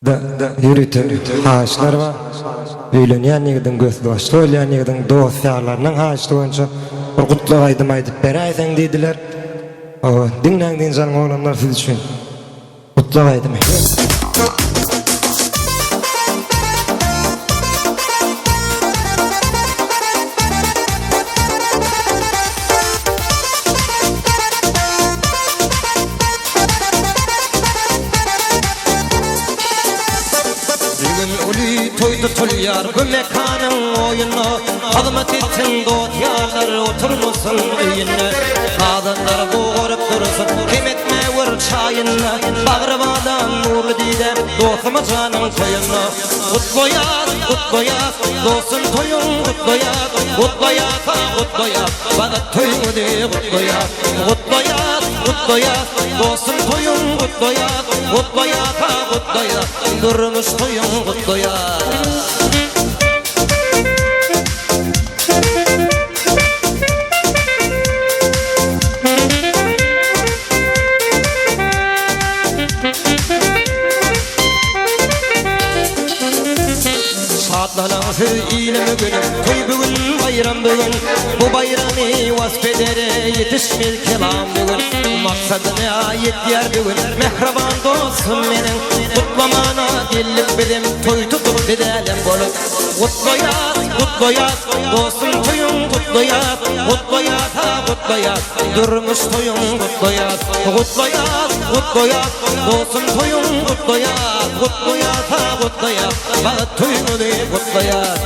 Ýörite haýyşlar bar. Öýlenýän ýigidiň göz-başly bolýan ýigidiň dost-ýarlarynyň haýyşy boýunça bir gutlag aýdym aýdyp beräýseň diýdiler. Hawa, diňläň dynç alyň oglanlar siz üçin gutlag aýdymy. Dügün uly toý tutulýar bu mekanyň oýunda, Hyzmat etsin dost-ýarlar oturmasyn öýünde. Sazandar gogaryp dursun, kem etme bir çaýynda, Bagry badam nurly didem, dostuma janyň toýunda. Gutlaýas, gutlaýas, dostum toýuň gutlaýas, Gutlaýas-a gutlaýas, bagt toýuňyzy gutlaýas. Gutlaýas, gutlaýas, dostum toýuň gutlaýas, Gutlaýas-a gutlaýas, durmuş toýuň gutlaýas. Şatlanyň siz ilim günüm, toý bu gün, baýram bu gün, Bu baýramy wasp edere ýetişmez kelam bu gün. Maksadyna ýetýär bu gün mähriban dostum meniň, Gutlamana geldik bizem toý tutup biz älem bolup. Gutlaýas, gutlaýas, dostum toýuň gutlaýas, Gutlaýas-a gutlaýas, durmuş toýuň gutlaýas. Gutlaýas, gutlaýas, dostum toýuň gutlaýas, Gutlaýas-a gutlaýas, bagt toýuňyzy gutlaýas.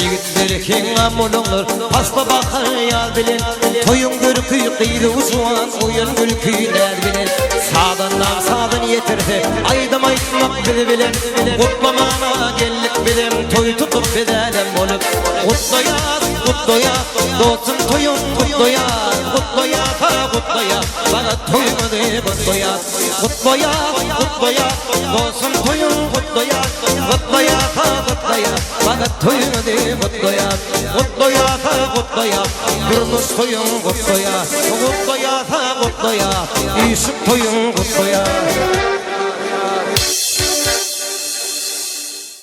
Ýigitler heňňam boluňlar, pasla bahar ýaz bilen, Toýuň görki gyz-u juwan, oýun gülki näz bilen. Sazandam sazyn ýetirse, aýdym aýtmak biz bilen, Gutlamana geldik bizem, toý tutup biz älem bolup. Gutlaýas, gutlaýas, dostum toýuň gutlaýas, Gutlaýas-a gutlaýas, bagt toýuňyzy gutlaýas. Gutlaýas, gutlaýas, dostum toýuň gutlaýas, Gutlaýas-a gutlaýas, bagt toýuňyzy gutlaýas. Gutlaýas-a gutlaýas, durmuş toýuň gutlaýas, Gutlaýas-a gutlaýas, işik toýuň gutlaýas.